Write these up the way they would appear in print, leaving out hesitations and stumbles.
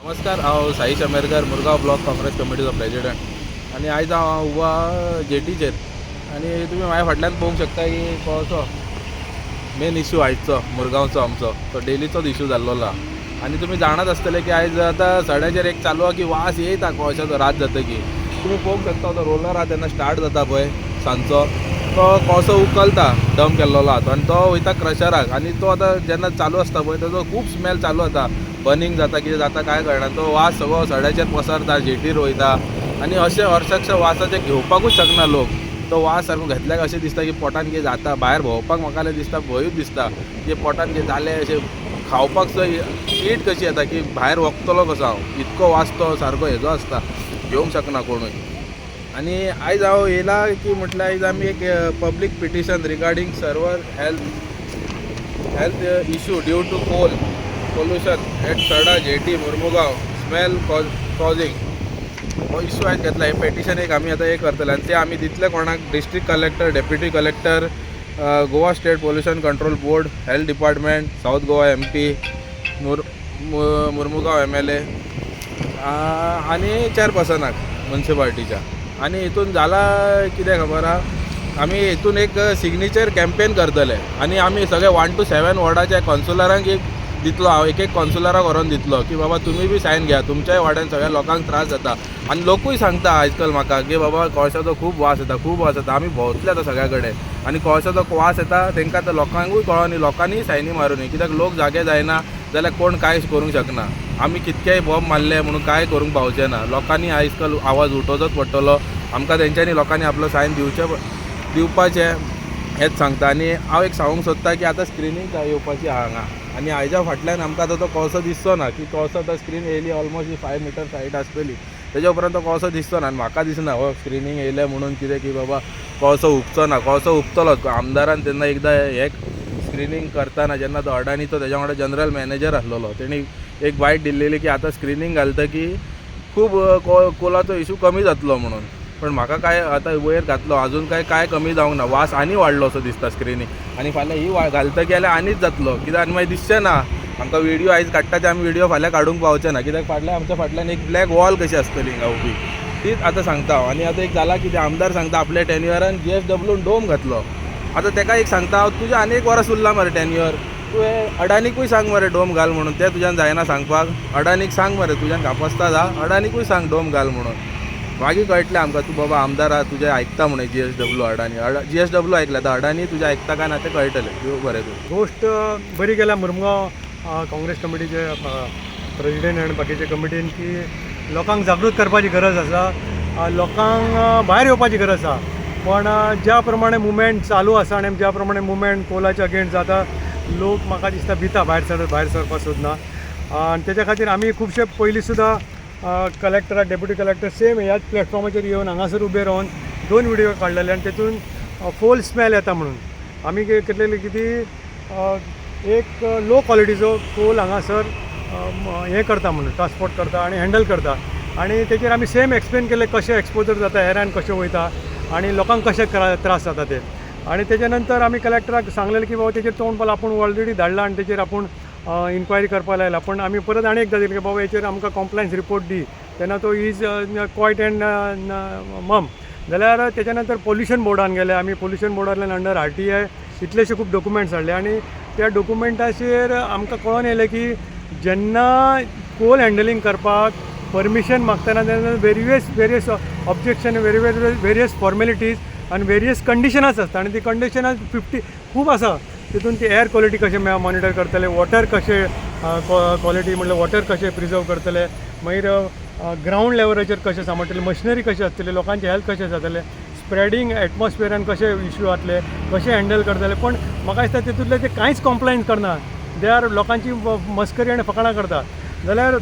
नमस्कार, हांव Saish आमेरकर, Murgaon block Congress कमिटीचो president आनी आयज हांव उबो आहा जेटीचेर आनी तुमी म्हाज्या फाटल्यान पळोवंक शकता की कसो मेन इशू आयचो मुरगांवचो आमचो तो डेलीचोच इशू जाल्लो आहा. आनी तुमी जाणात आसतले की आयज आतां सड्याचेर एक चालू आहा की वास येयता कोळशाचो रात जातकीर. तुमी पळोवंक शकता, तो रोलर आहा, तेन्ना स्टार्ट जाता पळय सांजचो, तो कोळसो उखलता डंप केल्लो आहा तो आनी तो वयता क्रशराक. आनी तो आतां जेन्ना चालू आसता पळय, तेजो खूब स्मेल चालू जाता, बर्निंग जाता, कितें जाता कांय कळना. तो वास सगळो सड्याचेर पसरता, जेटीर वयता आनी अशें अर्शक्ष वासाचे घेवपाकूच शकना लोक. तो वास सारको घेतल्याक अशें दिसता की पोटान कितें जाता. भायर भोंवपाक म्हाका जाल्यार दिसता, भंयूच दिसता की पोटान कितें जालें अशें. खावपाक सुद्दां कीट कशी येता की भायर वखतलो कसो हांव, इतको वास तो सारको हेजो आसता, घेवंक शकना कोणूय. आनी आयज हांव येयला की म्हटल्यार आयज आमी एक public petition regarding severe health issue due to coal pollution at Sada jetty, Mormugao, smell causing हो इशू आयज घेतला. हें पेटिशन एक आमी आतां हें करतले आनी ते आमी दितले कोणाक? District collector, deputy collector, Goa State Pollution Control Board, health department, South Goa MP, Mormugao MLA आनी चेअरपर्सनाक म्युन्सिपाल्टीच्या. आनी हितून जाला कितें खबर आहा, आमी हितून एक सिग्नेचर कॅम्पेन करतले आनी आमी सगळे 1 टू 7 वॉर्डाच्या कावन्सिलरांक एक दितलो. हांव एक एक कावन्सिलराक व्हरोन दितलो की बाबा, तुमी बी सायन घेया, तुमच्याय वाड्यान सगळ्या लोकांक त्रास जाता. आनी लोकूय सांगता आयज काल म्हाका की बाबा, कोळशाचो खूब वास येता, खूब वास येता. आमी भोंवतले आतां सगळ्या कडेन आनी कोळशाचो वास येता तांकां आतां लोकांकूय कळोनी, लोकांनीय सायनी मारूनी. कित्याक लोक जागे जायना जाल्यार कोण कांय करूंक शकना. आमी कितकेय बॉम्ब मारले म्हणून कांय करूंक पावचे ना. लोकांनी आयज काल आवाज उठोवचोच पडटलो आमकां. तेंच्यांनी लोकांनी आपलो सायन दिवचे, दिवपाचें हेंच सांगता. आनी हांव एक सांगूंक सोदता की आतां स्क्रिनींग येवपाची आहा हांगा आनी हाज्या फाटल्यान आमकां आतां तो कोळसो दिसचो ना की कोळसो. आतां स्क्रीन येयली, ऑलमोस्ट 5 मिटर सायड आसतली, तेज्या उपरांत तो कोळसो दिसचो ना. आनी म्हाका दिसना हो स्क्रिनींग येयलें म्हणून कितें की बाबा कोळसो हुपचो ना. कोळसो हुपतलोच. आमदारान तेन्ना एकदां हे स्क्रिनींग करतना, जेन्ना तो अडानी, तो तेज्या वांगडा जनरल मॅनेजर आसलेलो, तेणी एक बायट दिल्लेली की आतां स्क्रिनींग घालता की खूब कोलाचो इशू कमी जातलो म्हणून. पण म्हाका काय आतां वयर घातलो, अजून काय काय कमी जावंक ना, वास आनी वाडलो असो दिसता स्क्रिनींग. आनी फाल्यां ही घालता गेल्यार आनीच जातलो कित्याक आनी मागीर दिसचें ना आमकां. व्हिडियो आयज काडटा ते आमी व्हिडियो फाल्यां काडूंक पावचे ना, कित्याक फाटल्यान, आमच्या फाटल्यान एक ब्लॅक वॉल कशी आसतली हिंगा उबी, तीच आतां सांगता हांव. आनी आतां एक जाला कितें, आमदार सांगता आपल्या टेन्युअरान जीएसडब्ल्यून डोम घातलो. आतां तेका एक सांगता हांव, तुजें आनी एक वर्स उरलां मरे टेन्युअर, तुवें अडानीकूय सांग मरे डोम घाल म्हणून. तें तुज्यान जायना सांगपाक, अडानीक सांग मरे. तुज्यान कापस्ता जा, अडानीकूय सांग डोम घाल म्हणून. मागीर कळटलें आमकां तूं बाबा आमदार आहा, तुजें आयकता म्हणून जीएसडब्ल्यू अडानी. जीएसडब्ल्यू आयकलें, आतां अडानी तुजें आयकता काय ना तें कळटलें. देव बरें करूं. गोश्ट बरी केल्या मुरमुगांव काँग्रेस कमिटीचे प्रेजिडेंट आनी बाकीचे कमिटीन की लोकांक जागृत करपाची गरज आसा, लोकांक भायर येवपाची गरज आसा. पण ज्या प्रमाणे मुवमेंट चालू आसा आनी ज्या प्रमाणे मुवमेंट कोलाच्या अगेन्स्ट जाता, लोक म्हाका दिसता भिता, भायर सरपाक सोदना. आनी तेच्या खातीर आमी खुबशे पयलीं सुद्दां कलेक्टराक, डेप्युटी कलेक्टर, सेम ह्याच प्लॅटफॉर्माचेर येवन हांगासर उबे रावन दोन व्हिडिओ काडलेले आनी तेतून फोल स्मेल येता म्हणून आमी केलेली की ती एक लो क्वॉलिटीचो कोल हांगासर हें करता म्हणून, ट्रान्सपोर्ट करता आनी हँडल करता. आनी तेचेर आमी सेम एक्सप्लेन केलें, कशें एक्सपोजर जाता, एरान कशें वयता आनी लोकांक कशें त्रास जाता ते. आनी तेच्या नंतर आमी कलेक्टराक सांगलेलें की बाबा, तेचेर तोंड पाल आपूण ऑलरेडी धाडला आनी तेचेर आपूण इन्क्वायरी करपाक लायला. पूण आमी परत आनी एकदां दिलें की बाबा, हेचेर आमकां कॉम्प्लायन्स रिपोर्ट दी. तेन्ना तो is quiet and मम. जाल्यार तेच्या नंतर पोल्युशन बोर्डान गेले आमी. पोल्युशन बोर्डांतल्यान अंडर आरटीआय इतलेशे खूब डॉक्युमेंट्स हाडले आनी त्या डॉक्युमेंटाचेर आमकां कळोन येयलें की जेन्ना कोल हँडलिंग करपाक परमिशन मागतना तेन्ना various various objection, various various formalities आनी वेरियस कंडिशनास आसता. आनी ती कंडिशनां 50 खूब आसा. तितून ती एअर क्वॉलिटी कशें मॉनिटर करतले, वॉटर कशें क्वॉलिटी म्हणल्यार वॉटर कशें प्रिजर्व करतले, मागीर ग्रावंड लेवलाचेर कशें सांबाळटले, मशिनरी कशें आसतली, लोकांचें हेल्थ कशें जातलें, स्प्रेडींग एटमॉस्फियरान कशें इश्यू जातले, कशें हँडल करतले. पण म्हाका दिसता तितूंतले ते कांयच कॉम्प्लायन्स करना. They are लोकांची मस्करी आनी फकाणां करता. जाल्यार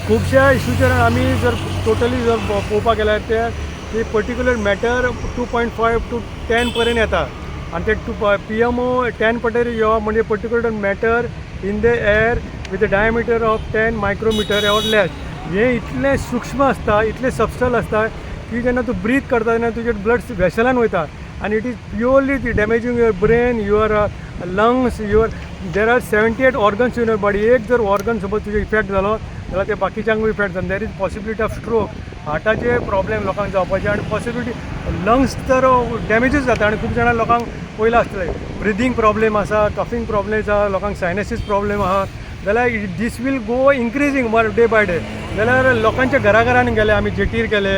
खुबश्या इशूचेर आमी जर टोटली जर पळोवपाक गेल्यार ते ती particular matter 2.5 to 10 पर्यंत येता. आनी ते टू पीएमओ 10 पटेर येवप म्हणजे particular matter in the air with a diameter of 10 micrometer or less, हें इतलें सूक्ष्म आसता, इतलें सबस्टल आसता की जेन्ना तूं ब्रीथ करता तेन्ना तुजे ब्लड वेसलान वयता आनी it is purely damaging your brain, your lungs, your there are 78 organs in your body. एक जर ऑर्गन समज तुजे इफेक्ट जालो जाल्यार ते बाकीच्यांकूय इफेक्ट जाता. There is possibility of stroke, हार्टाचे प्रॉब्लेम लोकांक जावपाचे आनी पॉसिबिलिटी लंग्स तर डॅमेजूच जाता. आनी खूब जाणां लोकांक पयलां आसतलें ब्रिदींग प्रॉब्लेम आसा, कफींग प्रॉब्लेम आसा, लोकांक सायनसीस प्रॉब्लेम आहा, जाल्यार this will go increasing day by day. जाल्यार लोकांच्या घरा घरान गेले आमी, जेटीर गेले,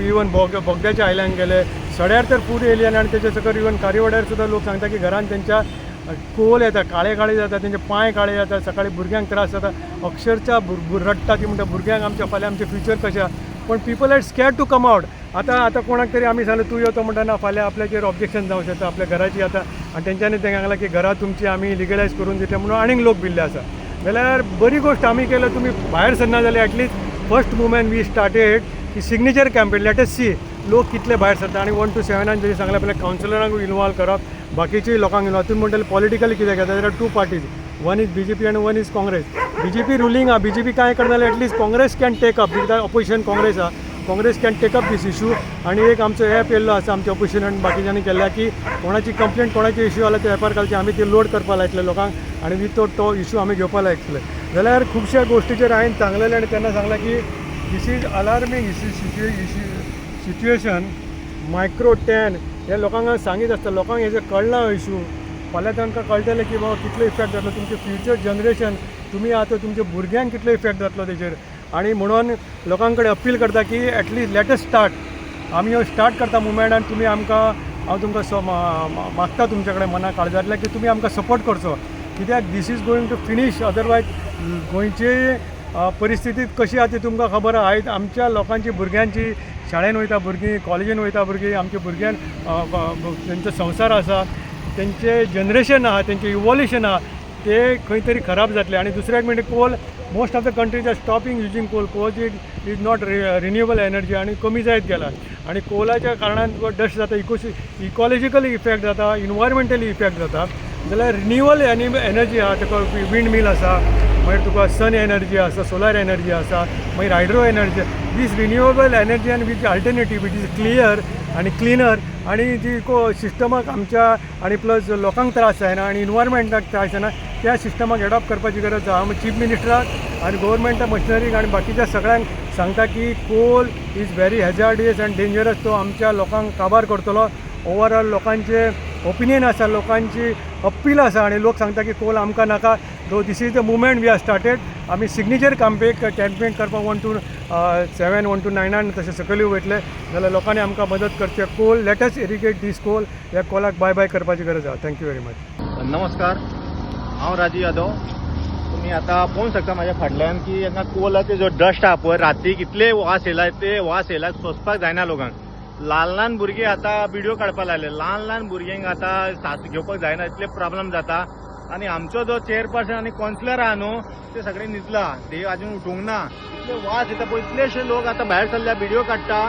इवन बोगद्याच्या आयल्यान गेले, सड्यार तर पूर येयली. आनी तेच्या सकयल इवन खारीवाड्यार सुद्दां लोक सांगता की घरान तेंच्या कोल येता, काळे काळे जाता, तेंचे पांय काळे जाता, सकाळी भुरग्यांक त्रास जाता, अक्षरशः रडटा ती म्हणटा भुरग्यांक आमच्या फाल्यां आमचें फ्युचर कशें आहा. पण people are scared to come out. आतां आतां कोणाक तरी आमी सांगलें तूं यो, तो म्हणटा ना, फाल्यां आपल्याचेर ऑब्जेक्शन जावंक शकता, आपल्या घराची आतां. आनी तेंच्यांनी तेंकां सांगलां की घरां तुमची आमी लिगलायज करून दितले म्हणून आनीक लोक भिल्ले आसा. जाल्यार बरी गोश्ट आमी केल्या, तुमी भायर सरना जाल्यार at least first movement we started की signature campaign, let us see लोक कितले भायर सरता. आनी 1 टू 7 जशें सांगलें, आपल्या कावन्सिलरांकूय इनवॉल्व करप, बाकीचेय लोकांक इनवॉल्व. तुमी म्हणटले पॉलिटिकली कितें घेता जाल्यार two parties, one is BJP आनी one is Congress. BJP ruling आहा, बीजेपी कांय करना जाल्यार at least Congress can take up, कित्याक ऑपोजिशन काँग्रेस आहा, Congress can take up this issue. आनी एक आमचो एप येयल्लो आसा, आमच्या ऑपोजिशन आनी बाकीच्यांनी केल्ल्या की कोणाची कंप्लेंट, कोणाची इश्यू आल्या ते एपार घालचे, आमी ते लोड करपाक लायतले लोकांक आनी विथआउट तो इश्यू आमी घेवपाक लायतले. जाल्यार खुबश्या गोश्टीचेर हांवें सांगलेलें आनी तेन्ना सांगलें की this is alarming situation. Micro 10 हे लोकांक सांगीत आसता, लोकांक हेजें कळना इशू. फाल्यां तांकां कळटलें की बाबा कितलो इफेक्ट जातलो तुमचें फ्युचर जनरेशन, तुमी आतां तुमच्या भुरग्यांक कितलो इफेक्ट जातलो तेजेर. आनी म्हणून लोकां कडेन अपील करता की at least let us start, आमी ह्यो स्टार्ट करता मुवमेंट. आनी तुमी आमकां, हांव तुमकां मागता तुमच्या कडेन मना काळजांतल्यान की तुमी आमकां सपोर्ट करचो, कित्याक this is going to finish otherwise. गोंयची परिस्थिती कशी आहा ती तुमकां खबर आहा. आयज आमच्या लोकांची भुरग्यांची शाळेन वयता भुरगीं, कॉलेजीन वयता भुरगीं, आमच्या भुरग्यां तेंचो संवसार आसा, तेंचें जनरेशन आहा, तेंचें इवोल्युशन आहा, ते खंय तरी खराब जातले. आनी दुसरें एक म्हणजे coal, most of the countries are stopping using coal. Coal is not renewable energy आनी कमी जायत गेला. आनी कोलाच्या कारणान तुका डस्ट जाता, इकॉलॉजिकली इफेक्ट जाता, इनवायरमेंटली इफेक्ट जाता. जाल्यार रिन्युएबल एनर्जी आहा, तुका विंड मिल आसा, मागीर तुका सन एनर्जी आसा, सोलर एनर्जी आसा, मागीर hydro energy. This renewable energy आनी which alternative, it is clear आनी क्लिनर आनी जी इको सिस्टमाक आमच्या आनी प्लस लोकांक त्रास जायना आनी इनवायरमेंटाक त्रास जायना, त्या सिस्टमाक एडॉप्ट करपाची गरज आहा. हांव चीफ मिनिस्टराक आनी गोवोरमेंटा मशिनरीक आनी बाकीच्या सगळ्यांक सांगता की coal is very hazardous and dangerous, तो आमच्या लोकांक काबार करतलो. ओवरऑल लोकांचे ओपिनियन आसा, लोकांची अपील आसा आनी लोक सांगता की कोल आमकां नाका. Though this is the movement we are started. आमी सिग्नेचर कॅम्पेन करपाक 1 टू 7, 1 टू 9 तशें सकयल वयतले. जाल्यार लोकांनी आमकां मदत करची. Coal, let us eradicate this coal. ह्या कोलाक बाय बाय करपाची गरज आहा. Thank you very much. नमस्कार, हांव राजू यादव. तुमी आतां पळोवंक शकता म्हाज्या फाटल्यान की हांगा कोलाचे जो डस्ट आहा पळय, रातीक इतले वास येयला, ते वास येयला सोंसपाक जायना लोकांक. ल्हान ल्हान भुरगीं आतां बिडयो काडपाक लागले. ल्हान ल्हान भुरग्यांक आतां सास घेवपाक जायना, इतले प्रॉब्लम जाता. आनी आमचो जो चेअरपर्सन आनी कौन्सिलर आहा न्हू, ते सगळे न्हिदला, ते अजून उठूंक ना. इतले वास येता पळय, इतलेशे लोक आतां भायर सरल्या, बिडयो काडटा,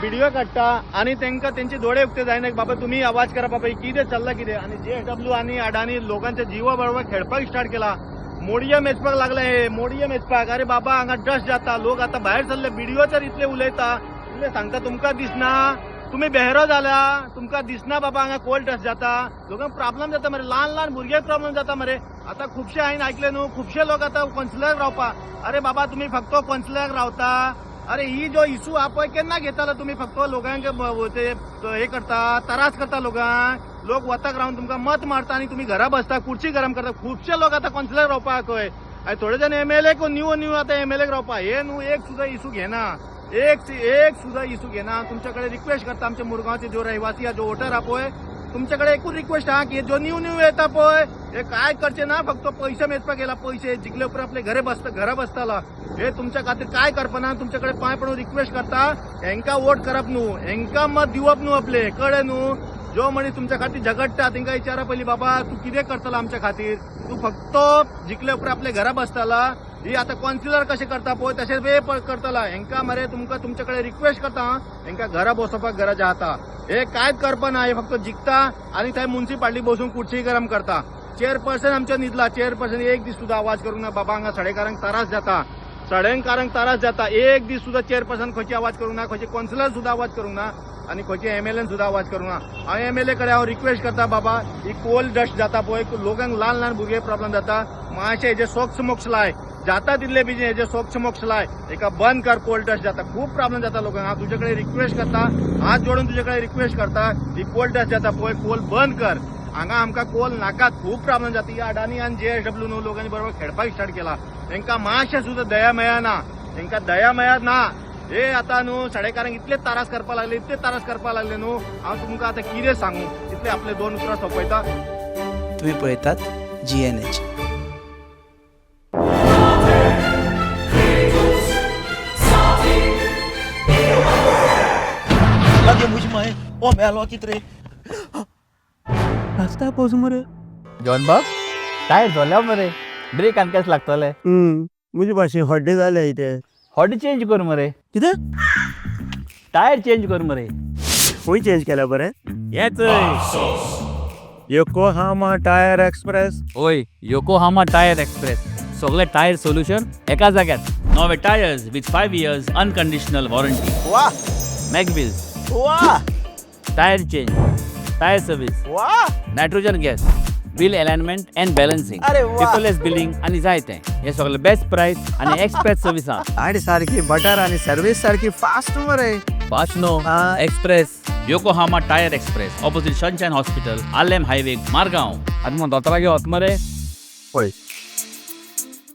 बिडयो काडटा आनी तांकां तेंचे दोळे उक्ते जायना की बाबा तुमी आवाज करा, बाबा कितें चल्लां कितें. आनी जेएसडब्ल्यू आनी अडानी लोकांच्या जिवा बरोबर खेळपाक स्टार्ट केला, मोडये मेजपाक लागले हे, मोडये मेजपाक. अरे बाबा, हांगा डस्ट जाता, लोक आतां भायर सरले, बिडयोचेर इतले उलयता, इतले सांगता, तुमकां दिसना? तुमी बेहरो जाल्या, तुमकां दिसना बाबा हांगा कोल डस्ट जाता? लोकांक प्रॉब्लम जाता मरे, ल्हान ल्हान भुरग्यांक प्रॉब्लम जाता मरे. आतां खुबशे हांवें आयकले न्हू, खुबशे लोक आतां कौन्सिलर रावपा. अरे बाबा, तुमी फक्त कौन्सिलर रावता. अरे ही जो इशू आहा पळय केन्ना घेतालो तुमी? फक्त लोकांक ते हे करता, त्रास करता लोकांक. लोक वताक रावन तुमकां मत मारता आनी तुमी घरा बसता, कुर्ची गरम करता. खुबशे लोक आतां कौन्सिलर रावपाक खंय, आनी थोडे जाण एमएलए को न्यू न्यू आतां एमएलए रावपा. हे न्हू एक सुद्दां इशू घेना, एक एक सुद्दां इशू घेना. तुमच्या कडेन रिक्वेस्ट करता, आमच्या मुरगांवचे जो रहिवासी आहा, जो वोटर आहा पळय, तुमच्या कडेन एकूच रिक्वेस्ट आहा की जो न्यू न्यू येता पळय, हे काय करचे ना, फक्त पयशे मेजपाक येयला. पयशे जिखले उपरांत आपले घरे बसता, घरा बसताला. हे तुमच्या खातीर काय करपाना. तुमच्या कडेन पांय पडून रिक्वेस्ट करता, हेंका वोट करप न्हू, हेंका मत दिवप न्हू. आपले कळ्ळें न्हू? जो मनीस तुमच्या खातीर झगडटा तेंका विचारा पयलीं, बाबा तूं कितें करतलो आमच्या खातीर? तूं फक्त जिखले उपरांत आपले घरा बसताला. ही आतां कौन्सिलर कशें करता पळय, तशें वे करतला हेंका मरे. तुमकां तुमचे कडेन रिक्वेस्ट करता, हेंका घरा बसोवपाक गरज आहा. आतां हे कांयच करपाना, हे फक्त जिखता आनी थंय मुन्सिपाल्टी बसून कुर्ची गरम करता. चेअरपर्सन आमच्या न्हिदला, चेअरपर्सन एक दीस सुद्दां आवाज करूंक ना. बाबा हांगा सडेकारांक त्रास जाता, सडेकारांक त्रास जाता. एक दीस सुद्दां चेअरपर्सन खंयची आवाज करूंक ना, खंयचे कौन्सिलर सुद्दां आवाज करूंक ना आनी खंयचे एमएलएन सुद्दां आवाज करूंक ना. हांव एमएलए कडेन हांव रिक्वेस्ट करता, बाबा ही कोल डस्ट जाता पळय, लोकांक ल्हान ल्हान भुरगे प्रॉब्लम जाता, मातशें हेजे सोक्स मोक्स लाय. जाता तितले बेगीन हेजे सोक्ष मोक्ष लाय, एका बंद कर. कोल डस्ट जाता, खूब प्रॉब्लेम जाता लोकांक. हांव तुजे कडेन रिक्वेस्ट करता, हात जोडून तुजे कडेन रिक्वेस्ट करता, ही कोल डस्ट जाता पळय, कोल बंद कर. हांगा आमकां कोल नाकात, खूब प्रॉब्लेम जाता. ही अडानी आनी जेएसडब्ल्यू न्हू लोकांनी बरोबर खेळपाक स्टार्ट केला. तांकां मातशें सुद्दां दया मेळना ना, तांकां दया मेळत ना. हे आतां न्हू सडेकारांक इतले त्रास करपाक लागले, इतले त्रास करपाक लागले न्हू, हांव तुमकां आतां कितें सांगू. इतले आपले दोन उतरां सोंपयता. तुम्ही पळयतात जीएनएच. लागे म्हजी माय ओ मेलो कित रे रस्ता पोस मरे. जॉन बाब, टायर जोल्या मरे, ब्रेक आनी लागतले. म्हजे भाशेन हड्डे जाले इथे. हॉट चेंज कर मरे. कितें? टायर चेंज कर मरे. खंय चेंज केल्या बरें? येच. Yokohama tyre express. ओय, योकोहामा टायर एक्सप्रेस, सगळे टायर सोल्युशन एका जाग्यार. नवे tyres with 5 years unconditional warranty. वा. मॅग व्हील्स. वा. Tyre change, tyre service. वा. Nitrogen gas, wheel alignment and balancing. अरे वा. पेपरलेस बिलिंग आनी जायते. हे सगळे बेस्ट प्रायस आनी एक्सप्रेस सर्विसा. आणि सारखी बटर आणि सर्विस सारखी फास्ट मरे. फास्ट नो. हा. Express, Yokohama tyre express, opposite Sunshine hospital, Arlem highway, Margao. आतां मग दोतोरागे वच मरे. पळय.